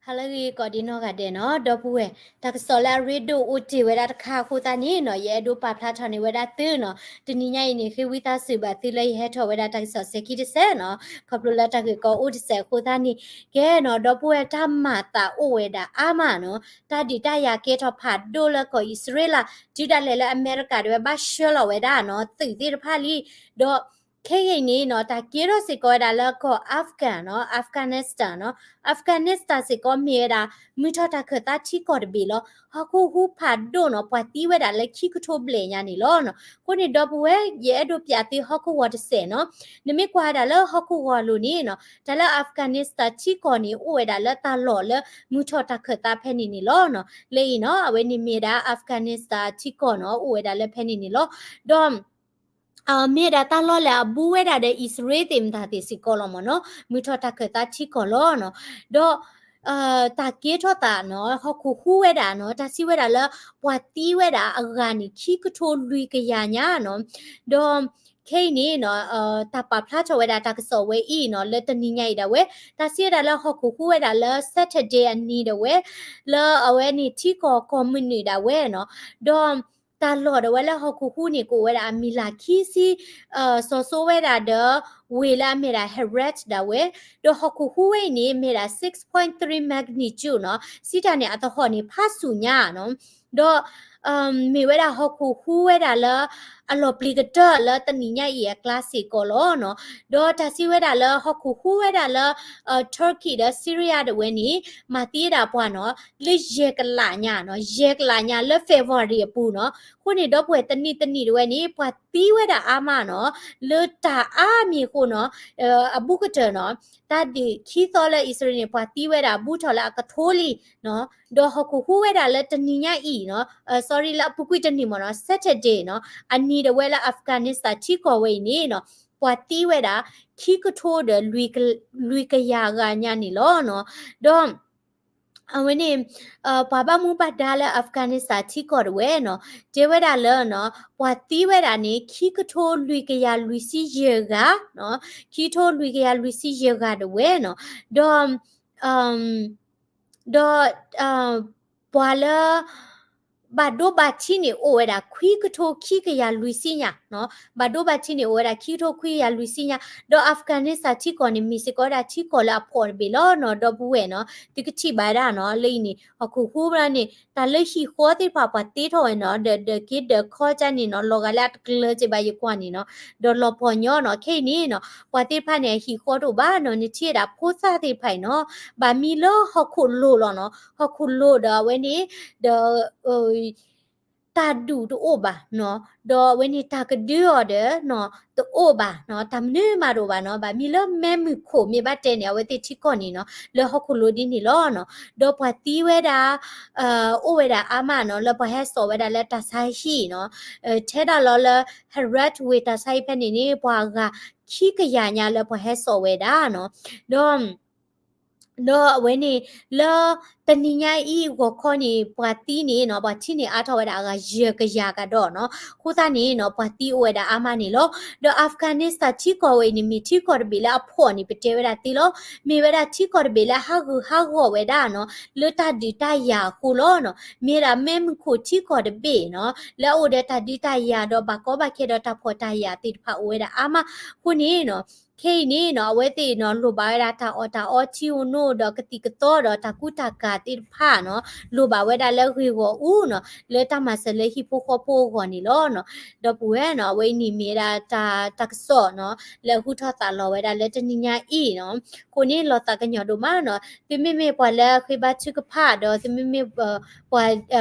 ဟါလၢအဂ့ၤကိးဒံနီၢ်ဂၤဒဲးနီၤ ဒီပုၢ်ဝဲၢ်, တၢ်ကစီၣ်လၢအရ့ဒိၣ်အိၣ်တ့ၢ်ဝဲဒၣ်တခါအဃိသတးန့ၣ်နီၤ ယအဲၣ်ဒိးပာ်ဖျါထီၣ်န့ၢ်ဝဲဒၣ်သုနီၤ. တနံၤညါအံၤန့ၣ် ဃ့ဝံသးစူၤဘၣ်သုလၢယဟဲထီၣ်ဝဲဒၣ်တၢ်ကစီၣ်စဲးခံတစဲးနီၤ ခီဖျိလၢတၢ်ဂ့ၢ်ကီအိၣ်တစဲးအဃိသတးန့ၣ်, ကဲနီၤ ဒီပုၢ်ဝဲၢ် တၢ်မၤသးအိၣ်ဝဲဒၣ်အါမးနီၤ တၢ်ဒုးတၢ်ယၤကဲထီၣ်ဖးဒိၣ်လၢကီၢ်အံၣ်စရ့လး တုၤဒၣ်လဲာ်လၢအမဲရကၤဒၣ်ဝဲဘၣ်ဆှၢလီၤဝဲဒၣ်နီၤ သုးသ့ၣ်တဖၣ်လံ. ဒီးခဲအံၤန့ၣ်နီၤ တၢ်ကဲထီၣ်စ့ၢ်ကီးဝဲဒၣ်လၢကီၢ် Afghan နီၤ Afghanistan နီၤ Afghanistan စ့ၢ်ကီးမ့ၢ်ဝဲဒၣ် မုၢ်ထီၣ်တၢ်ခၢၣ်သးထံကီၢ်တဘ့ၣ်လီၤ. ဟီၣ်ခိၣ်ဟူးဖးဒိၣ်နီၤ ပှၤသံဝဲဒၣ်လၢခံကထိဘျဲၣ်ညါန့ၣ်လီၤနီၤ. အဃိန့ၣ် ဒီပုၢ်ဝဲၢ် ယအဲၣ်ဒိးပျးသုဟီၣ်ခိၣ်ဂီၤတစဲးနီၤ နမ့ၢ်ကွၢ်ဝဲဒၣ်လၢဟီၣ်ခိၣ်ဂီၤအလိၤန့ၣ်နီၤ တၢ်လၢ Afghanistan ထံကီၢ်န့ၣ် အိၣ်ဝဲဒၣ်လၢတၢ်လီၢ်လၢမုၢ်ထီၣ်တၢ်ခၢၣ်သးဖဲန့ၣ်န့ၣ်လီၤနီၤ. လၢအံၤနီၤ အဝဲန့ၣ်မ့ၢ်ဝဲဒၣ် Afghanistan ထံကီၢ်နီၤ အိၣ်ဝဲဒၣ်လၢဖဲန့ၣ်န့ၣ်လီၤ. ဒီး မ့ၢ်ဝဲဒၣ်တၢ်လီၢ်လၢအဘူးဝဲဒၣ်ဒီးအံၣ်စရ့လးသ့ၣ်မတၤသ့ၣ်စ့ၢ်ကီးလီၤမ့ၢ်နီၤ မုၢ်ထီၣ်တၢ်ခၢၣ်သးထံကီၢ်လီၤနီၤ. ဒီး တၢ်ကဲထီၣ်သးနီၤ ဟီၣ်ခိၣ်ဟူးဝဲဒၣ်နီၤ တၢ်စံးဝဲဒၣ်လၢ ပှၤသံဝဲဒၣ်အဂၤန့ၣ် ခံကထိလွံၢ်ကယၤညါနီၤ. ဒီးခဲအံၤန့ၣ်နီၤ တၢ်ပာ်ဖျါထီၣ်ဝဲဒၣ်တၢ်ကစီၣ်ဝဲအံၤနီၤ လၢတနံၤညါအံၤဒၣ်ဝဲ တၢ်စံးဝဲဒၣ်လၢဟီၣ်ခိၣ်ဟူးဝဲဒၣ်လၢ Saturday အနံၤဒၣ်ဝဲ လၢအဝဲန့ၣ်ထံကီၢ်ကီၢ်မုၢ်နုာ်ဒၣ်ဝဲနီၤ. ဒီး တၢ်လီၢ်ဒၣ်ဝဲလၢဟီၣ်ခိၣ်ဟူးန့ၣ် ကအိၣ်ဝဲဒၣ်အမံၤလၢ်ခံဆံ စီၤစိဝဲဒၣ်ဒီး ဝ့ၢ်လၢအမ့ၢ်ဒၣ် Herat ဒၣ်ဝဲ, ဒီးဟီၣ်ခိၣ်ဟူးဝဲအံၤန့ၣ် မ့ၢ်ဒၣ် six point three magnitude နီၤ, စံးတၢ်န့ၣ် အသဟီၣ်န့ၣ် ဖးဆူၣ်ညါနီၤ, ဒီး မ့ၢ်ဝဲဒၣ်ဟီၣ်ခိၣ်ဟူးဝဲဒၣ်လၢ အလီၢ်ပျံၤကတၢၢ်လၢတနံၤညါအံၤအကျါစ့ၢ်ကီးလီၤနီၤ, ဒီးတၢ်စံးဝဲဒၣ်လၢဟီၣ်ခိၣ်ဟူးဝဲဒၣ်လၢ Turkey ဒီး Syria ဒၣ်ဝဲန့ၣ် မၤသံဝဲဒၣ်ပှၤနီၤ လၢယဲၢ်ကလးညါနီၤ, ယဲၢ်ကလးညါလၢ February အပူၤနီၤ, အဃိန့ၣ် ဒီပုၢ်ဝဲၢ်တနံၤတနံၤဒၣ်ဝဲန့ၣ် ပှၤသံဝဲဒၣ်အါမးနီၤ, လၢတၢ်အါမံၤအဃိနီၤ, အဘူးကတၢၢ်နီၤ, တၢ်ဒုးခံသီလၢအံၣ်စရ့လးန့ၣ် ပှၤသံဝဲဒၣ်ဘူးထီၣ်လၢအကထိလံနီၤ, ဒီးဟီၣ်ခိၣ်ဟူးဝဲဒၣ်လၢတနံၤညါအံၤနီၤ, sorry လၢအပူၤကွံာ်တနံၤမ့ၢ်နီၤ Saturday နီၤ, အနံၤဒၣ်ဝဲလၢ Afghanistan ထံကီၢ်ဝဲအံၤန့ၣ်နီၤ, ပှၤသံဝဲဒၣ် ခံကထိဒီး လွံၢ်ကယၤဂၤညါန့ၣ်လီၤနီၤ, ဒီး အဝဲန့ၣ် ပှၤဘၣ်မူဘၣ်ဒါလၢ Afghanistan ထံကီၢ်ဒၣ်ဝဲနီၤ, တဲဝဲဒၣ်လၢနီၤ ပှၤသံဝဲဒၣ်န့ၣ် ခံကထိလွံၢ်ကယၤလွံၢ်ဆံယဲၢ်ဂၤနီၤ, ခံကထိလွံၢ်ကယၤလွံၢ်ဆံယဲၢ်ဂၤဒၣ်ဝဲနီၤ, ဒီး ဒီး ပှၤလၢ ဘၣ်ဒိဘၣ်ထံးန့ၣ် အိၣ်ဝဲဒၣ် ခွံကထိခံကယၤလွံၢ်ဆံညါနီၤ, ဘၣ်ဒိဘၣ်ထံးန့ၣ် အိၣ်ဝဲဒၣ်ခံကထိခွံကယၤလွံၢ်ဆံညါ, ဒီး Afghanistan ထံကီၢ်န့ၣ် မ့ၢ်စ့ၢ်ကီးဝဲဒၣ်ထံကီၢ်လၢအဖှီၣ်တဘ့ၣ်လီၤနီၤ, ဒီပုၢ်ဝဲၢ်နီၤ, သုကထံၣ်ဘၣ်ဝဲဒၣ်နီၤ, လၢအံၤန့ၣ် ဟီၣ်ခိၣ်ဟူးဘျီန့ၣ် တၢ်လၢဟံၣ်ဃီသ့ၣ်တဖၣ်ပှၤတ့ထီၣ်ဝဲနီၤ, ဒီးဒၢးက့ဒၢးခီကၢ်န့ၣ်နီၤ, လီၤဂာ်လၢအတကျၢၤစ့ၢ်ဘၣ်ယကွၢ်န့ၣ်နီၤ, ဒီးလီၤပှီၢ်ညီနီၤ, ခဲအံၤန့ၣ်နီၤ ပှၤသ့ၣ်တဖၣ်န့ၣ် အဟံၣ်ဃီတအိၣ်ဘၣ်နီၤ, နထံၣ်ဝဲဒၣ်ဖိသၣ်သ့ၣ်တဖၣ်အံၤနီၤ, ဘၣ်မံလၢဟီၣ်ခိၣ်လိၤလီၤနီၤ, ဟီၣ်ခိၣ်လိၤဒီးအဝဲန့ၣ် ဒီး တၢ်ဒူၣ်တအိၣ်ဘၣ်နီၤ, ဒီးအဝဲန့ၣ်တၢ်ကဒုအီၤဒီး တအိၣ်ဘၣ်နီၤ, တၢ်မနုၤမးတအိၣ်ဘၣ်နီၤ, ဘၣ်မံလၢမဲးမုၢ်ခိၣ်မ့ၢ်ဘၣ်တဲန့ၣ် အဝဲသ့ၣ်ထံကီၢ်န့ၣ်နီၤ, လၢဟီၣ်ခိၣ်လိၤဒ်န့ၣ်လီၤနီၤ, ဒီးပှၤသံဝဲဒၣ် အိၣ်ဝဲဒၣ်အါမးနီၤ, လၢပှၤဟဲစိာ်ဝဲဒၣ်လၢတၢ်ဆါဟံၣ်နီၤ, ထဲဒၣ်လီၤလၢ Herat ဝ့ၢ်တၢ်ဆါဟံၣ်ဖဲန့ၣ်န့ၣ် ပှၤအဂၤခံကယၤညါလၢပှၤဟဲစိာ်ဝဲဒၣ်နီၤ, ဒီး ဒီးအဝဲန့ၣ် လၢတနံၤညါအံၤဂီၤခီန့ၣ် ပှၤသံန့ၣ်နီၤ, ပှၤထံၣ်န့ၢ်အါထီၣ်ဝဲဒၣ်အဂၤယဲၢ်ကယၤကဒီးနီၤ, အဃိသတးန့ၣ်နီၤ ပှၤသံအိၣ်ဝဲဒၣ်အါမးန့ၣ်လီၤ. ဒီး Afghanistan ထံကီၢ်ဝဲအံၤန့ၣ် မ့ၢ်ထံကီၢ်တဘ့ၣ်လၢအဖှီၣ်န့ၣ် ပတဲဝဲဒၣ်သ့လီၤ. မ့ၢ်ဝဲဒၣ်ထံကီၢ်တဘ့ၣ်လၢဟးဂူာ်ဟးဂီၤဝဲဒၣ်နီၤ, လၢတၢ်ဒုးတၢ်ယၤအဃိလီၤနီၤ. မ့ၢ်ဝဲဒၣ်မဲးမုၢ်ခိၣ်ထံကီၢ်တဘ့ၣ်နီၤ, လၢအအိၣ်ဒီးတၢ်ဒုးတၢ်ယၤဒီးဘၣ်ကီဘၣ်ခဲဒီးတၢ်ဖှီၣ်တၢ်ယာ်သ့ၣ်တဖၣ်အိၣ်ဝဲဒၣ်အါမး. အဃိန့ၣ်နီၤ ခဲအံၤန့ၣ်နီၤ အဝဲသ့ၣ်နီၤ လိၣ်ဘၣ်ဝဲဒၣ်တၢ်အီၣ်တၢ်အီထံဧိၤနိဒီးကသံၣ်ကသီဒီးတၢ်ကူတၢ်ကၤသ့ၣ်တဖၣ်နီၤ, လိၣ်ဘၣ်ဝဲဒၣ်လၢဂ့ၢ်ဂီၢ်အူနီၤ, လၢတၢ်မၤစၢၤလၢဟံၣ်ဖိဃီဖိအဂီၢ်န့ၣ်လီၤနီၤ. ဒီပုၢ်ဝဲၢ်နီၤ အဝဲအံၤန့ၣ်မ့ၢ်ဝဲဒၣ်တၢ် တၢ်ကစီၣ်နီၤ လၢအဟူထီၣ်သးလီၤဝဲဒၣ်လၢတနံၤညါအံၤနီၤ. အဃိန့ၣ်လီၤသးကညီၤဒိၣ်မးနီၤ, သုမ့မ့ၢ်ပှၤလၢဃ့ဘါထုကဖၣ်ဒီး သုမ့မ့ၢ် ပှၤ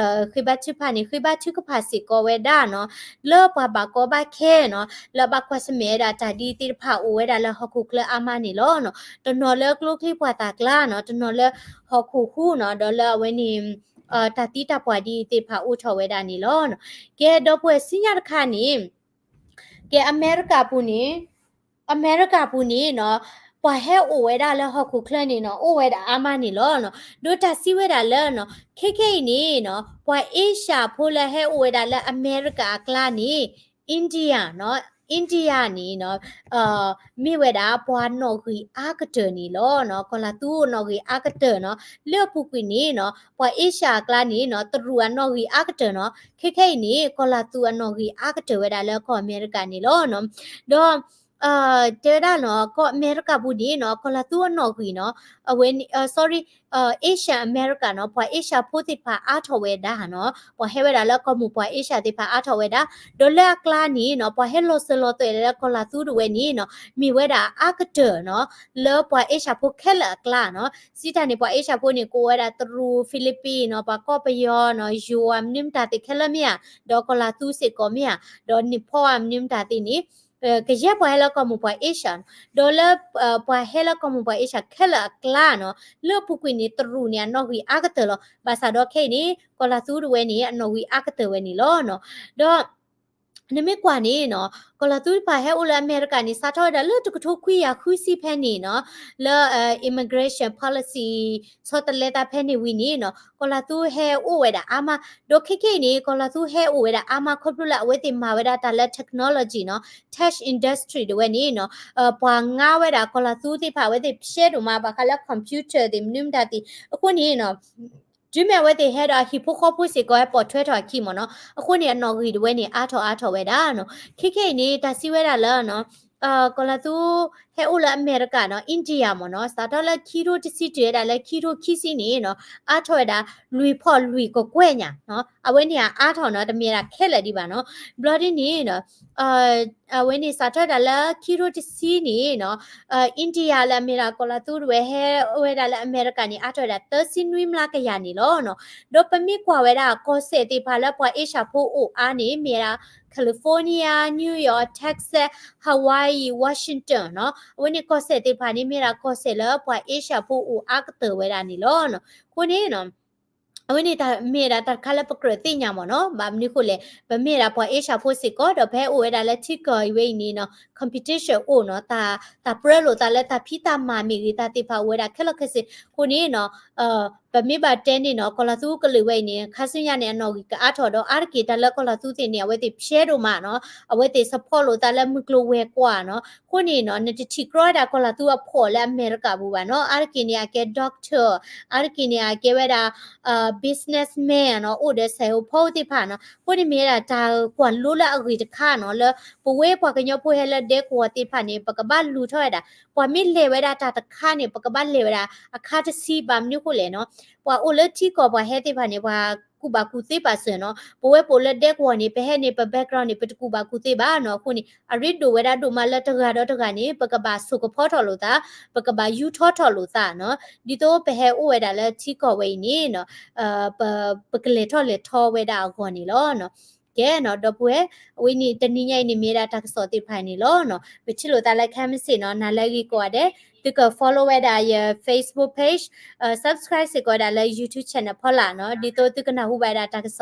ဃ့ဘါထုကဖၣ်န့ၣ် ဃ့ဘါထုကဖၣ်စ့ၢ်ကီးဝဲဒၣ်နီၤ, လၢပှၤဘၣ်ကီဘၣ်ခဲနီၤ, လၢဘၣ်ကွၢ်ဆၢၣ်မဲာ်ဝဲဒၣ်တၢ်ဒ်သ့ၣ်တဖၣ်အိၣ်ဝဲဒၣ်လၢဟီၣ်ခိၣ်ချၢအါမးန့ၣ်လီၤနီၤ. တနီၤလၢကျိချံပှၢ်သၣ်ကျါနီၤ, တနီၤလၢဟီၣ်ခိၣ်ဟူးနီၤ, ဒီးလၢအဝဲန့ၣ် တၢ်သံတၢ်ပှၢ်ဒ်သ့ၣ်တဖၣ်အိၣ်ထီၣ်ဝဲဒၣ်န့ၣ်လီၤ. ကဲ ဒီပုၢ်ဝဲၢ် ဆူညါတခါန့ၣ် ကဲ အမဲရကၤပူၤန့ၣ် အမဲရကၤပူၤန့ၣ်နီၤ, ပှၤဟဲအိၣ်ဝဲဒၣ်လၢဟီၣ်ခိၣ်ချၢန့ၣ်နီၤ အိၣ်ဝဲဒၣ်အါမးန့ၣ်လီၤနီၤ. ဒီးတၢ်စံးဝဲဒၣ်လၢနီၤ, ခဲခဲအံၤန့ၣ်နီၤ, ပှၤအ့ရှၢၣ်ဖိလၢဟဲအိၣ်ဝဲဒၣ်လၢအမဲရကၤအကျါန့ၣ် India နီၤ, India န့ၣ်နီၤ မ့ၢ်ဝဲဒၣ်ပှၤနီၣ်ဂံၢ်အါကတၢၢ်န့ၣ်လီၤနီၤ. ကီၢ်လၤသူနီၣ်ဂံၢ်အါကတၢၢ်နီၤ. လၢအပူၤကွံာ်န့ၣ်နီၤ ပှၤ Asia အကျါန့ၣ်နီၤ တရူးအနီၣ်ဂံၢ်အါကတၢၢ်နီၤ. ခဲခဲအံၤန့ၣ် ကီၢ်လၤသူအနီၣ်ဂံၢ်အါကတၢၢ်ဝဲဒၣ်လၢကီၢ်အမဲရကၤန့ၣ်လီၤနီၤ. ဒီး တဲဝဲဒၣ်နီၤ ကီၢ်အမဲရကၤပူၤန့ၣ်နီၤ ကီၢ်လၤသူအနီၣ်ဂံၢ်နီၤ အဝဲ sorry Asian America နီၤ ပှၤ Asia ဖိသ့ၣ်တဖၣ်အါထီၣ်ဝဲဒၣ်နီၤ. ပှၤဟဲဝဲဒၣ်လၢကီၢ်မိၢ်ပှၤ Asia သ့ၣ်တဖၣ်အါထီၣ်ဝဲဒၣ်. ဒီးလၢအကျါန့ၣ်နီၤ ပှၤဟဲလီၤစၢၤလီၤသွဲၣ်လၢကီၢ်လၤသူတဝဲန့ၣ်နီၤ မ့ၢ်ဝဲဒၣ်အါကတၢၢ်နီၤ လၢပှၤ Asia ဖိခဲလၢာ်အကျါနီၤ. စံးတၢ်န့ၣ် ပှၤ Asia ဖိန့ၣ် ကအိၣ်ဝဲဒၣ်တရူး Philippines နီၤ ပှၤကီၢ်ပယီၤနီၤ ယိၤဧါ မနုၤမတၤသ့ၣ်ခဲလၢာ်မ့ၢ်ဧါ, ဒီးကီၢ်လၤသူစ့ၢ်ကီးမ့ၢ်ဧါ, ဒီး Nepal ဧါ မနုၤမတၤသ့ၣ်န့ၣ် ကယဲၢ်ပှၤဟဲလၢကီၢ်မိၢ်ပှၤ Asia နီၤ. ဒီးလၢ ပှၤဟဲလၢကီၢ်မိၢ်ပှၤ Asia ခဲလၢာ်အကျါနီၤ လၢအပူၤကွံာ်န့ၣ် တရူးန့ၣ် အနီၣ်ဂံၢ်အါကတၢၢ်လီၤ. ဘၣ်ဆၣ်ဒီးခဲအံၤန့ၣ် ကီၢ်လၤသူတဝဲန့ၣ် အနီၣ်ဂံၢ်အါကတၢၢ်ဝဲန့ၣ်လီၤနီၤ. ဒီး နမ့ၢ်ကွၢ်န့ၣ်နီၤ ကီၢ်လၤသူတဖၣ်ဟဲအိၣ်လၢအမဲရကၤန့ၣ် စးထီၣ်ဝဲဒၣ်လၢတကထိခွံကယၤဃုဆံဖဲန့ၣ်နီၤ လၢ immigration policy ဆီတလဲသးဖဲန့ၣ်ဝံၤန့ၣ်နီၤ ကီၢ်လၤသူဟဲအိၣ်ဝဲဒၣ်အါမး. ဒီးခဲခဲအံၤန့ၣ် ကီၢ်လၤသူဟဲအိၣ်ဝဲဒၣ်အါမး ခီဖျိလၢအဝဲသ့ၣ်မၤဝဲဒၣ်တၢ်လၢ technology နီၤ tech industry တဝဲန့ၣ်နီၤ ပှၤငါဝဲဒၣ်ကီၢ်လၤသူသ့ၣ်တဖၣ် အဝဲသ့ၣ်ဖျဲးဒိၣ်မး ဘၣ်ဃးလၢ computer သ့ၣ် မနုၤမတၤသ့ၣ်. အဃိန့ၣ်နီၤ တုၤမ့ၢ်အဝဲသ့ၣ်ဟဲဒီးအဟံၣ်ဖိဃီဖိစ့ၢ်ကီး ဟဲပိာ်ထွဲထီၣ်အခံမ့ၢ်နီၤ အဃိန့ၣ် အနီၣ်ဂံၢ်တဝဲန့ၣ် အါထီၣ်အါထီၣ်ဝဲဒၣ်နီၤ. ခဲခဲအံၤန့ၣ် တၢ်စံးဝဲဒၣ်လၢ ကီၢ်လၤသူ ဟဲအိၣ်လၢအမဲရကၤနီၤ India မ့ၢ်နီၤ စးထီၣ်လၢခံထိတဆံတုၤဝဲဒၣ်လၢခံထိခံဆံန့ၣ်နီၤ အါထီၣ်ဝဲဒၣ် လွံၢ်ဖီၣ်လွံၢ်ကကွဲၢ်ညါနီၤ အဝဲန့ၣ်အါထီၣ်နီၤ တမ့ၢ်ဒၣ်ခဲလၢာ်ဒံးဘၣ်နီၤ. ဘျီဒ်န့ၣ်နီၤ အဝဲန့ၣ်စးထီၣ်ဝဲဒၣ်လၢခံထိတဆံန့ၣ်နီၤ India လၢအမ့ၢ်ဒၣ်ကီၢ်လၤသူတဝဲဟဲဝဲဒၣ်လၢအမဲရကၤန့ၣ် အါထီၣ်ဝဲဒၣ်သၢဆံနွံမျးကယၤန့ၣ်လီၤနီၤ. ဒီးပမ့ၢ်ကွၢ်ဝဲဒၣ်ကီၢ်စဲၣ်သ့ၣ်တဖၣ်လၢပှၤ Asia ဖိအိၣ်အါန့ၣ် မ့ၢ်ဝဲဒၣ် California, New York, Texas, Hawaii, Washington နီၤ. အဝဲန့ၣ်ကီၢ်စဲၣ်သ့ၣ်တဖၣ်န့ၣ် မ့ၢ်ဝဲဒၣ်ကီၢ်စဲၣ်လၢပှၤ Asia ဖိအိၣ်အါကတၢၢ်ဝဲဒၣ်န့ၣ်လီၤနီၤ. အဃိန့ၣ်နီၤ အဝဲန့ၣ်တၢ်မ့ၢ်ဝဲဒၣ်တၢ်တခါလၢပကြၢးသ့ၣ်ညါမ့ၢ်နီၤ. ဘၣ်မနုၤအဃိလဲၣ် ပမ့ၢ်ဝဲဒၣ်ပှၤ Asia ဖိစ့ၢ်ကီး ဒီးပဟဲအိၣ်ဝဲဒၣ်လၢထံကီၢ်အံၤဝဲအံၤန့ၣ်နီၤ competition အိၣ်နီၤ တၢ် တၢ်ပြၢလိာ်သးလၢတၢ်ဖံးတၢ်မၤမ့ၢ်ဂ့ၤ တၢ်သ့ၣ်တဖၣ်အိၣ်ဝဲဒၣ်ခဲလၢာ်ခဲဆ့. အဃိန့ၣ်နီၤ ပမ့ၢ်ဘၣ်တဲန့ၣ်နီၤ ကီၢ်လၤသူကလုာ်ဝဲအံၤန့ၣ် ခါဆူညါန့ၣ် အနီၣ်ဂံၢ်ကအါထီၣ်ဒီး အါတက့ၢ်တၢ်လၢကီၢ်လၤသူသ့ၣ်န့ၣ် အဝဲသ့ၣ်ဖျဲးဒိၣ်မးနီၤ. အဝဲသ့ၣ် support လိာ်သးလၢမုၢ်ကျိၤဝဲၤကွာ်နီၤ. အဃိန့ၣ်နီၤ နတထံၣ်ကြီဝဲဒၣ်ကီၢ်လၤသူအဖှီၣ်လၢအမဲရကၤပူၤဘၣ်နီၤ. အါတက့ၢ်န့ၣ် အကဲ doctor, အါတက့ၢ်န့ၣ် အကဲဝဲဒၣ် businessman နီၤ အိၣ်ဒီးစဲးအိၣ်ဖီသ့ၣ်တဖၣ်နီၤ. အဃိန့ၣ်မ့ၢ်ဝဲဒၣ်တၢ်ကွၢ်လိလၢအဂ့ၤတခါနီၤ လၢပဝဲပှၤကညီဖိဟဲလၢဒဲကဝီၤသ့ၣ်တဖၣ်န့ၣ် ပကဘၣ်လူၤထီၣ်ဝဲဒၣ် ပှၤမ့ၢ်လဲၤဝဲဒၣ်တၢ်တခါန့ၣ် ပကဘၣ်လဲၤဝဲဒၣ်အခါတဆံ ဘၣ်မနုၤအဃိလဲၣ်နီၤ. ပှၤအိၣ်လၢထံကီၢ်ပှၤဟဲသ့ၣ်တဖၣ်န့ၣ် ပှၤကူၣ်ဘၣ်ကူၣ်သ့ဘၣ်စၢၤနီၤ. ပဝဲပအိၣ်လၢဒဲကဝီၤန့ၣ် ပဟဲန့ၣ် ပ background န့ၣ် ပတကူၣ်ဘၣ်ကူၣ်သ့ဘၣ်နီၤ. အဃိန့ၣ် အရ့ဒိၣ်ဝဲဒၣ်ဒိၣ်မးလၢတဂၤဒီးတဂၤန့ၣ် ပကဘၣ်စိာ်ကဖီထီၣ်လိာ်သး, ပကဘၣ်ယူထီၣ်ထီၣ်လိာ်သးနီၤ. ဒ်သိးပဟဲအိၣ်ဝဲဒၣ်လၢထံကီၢ်ဝဲအံၤန့ၣ်နီၤ ပကလဲၤထီၣ်လဲၤထီဝဲဒၣ်အဂီၢ်န့ၣ်လီၤ. ကဲနီၤ ဒီပုၢ်ဝဲၢ် အဝဲန့ၣ်တနံၤညါအံၤန့ၣ်မ့ၢ်ဝဲဒၣ်တၢ်ကစီၣ်သ့ၣ်တဖၣ်န့ၣ်လီၤနီၤ. ပထံၣ်လိာ်သးလၢခဲမုၢ်ဆ့ၣ်နီၤ နၤလၢအဂ့ၤကိးဂၤဒဲး သုက follow ဝဲဒၣ်ယ Facebook page, subscribe စ့ၢ်ကီးဝဲဒၣ်လၢ YouTube channel ဖီလာ်နီၤ ဒ်သိးသုကနၢ်ဟူဘၣ်ဝဲဒၣ်တၢ်ကစီၣ်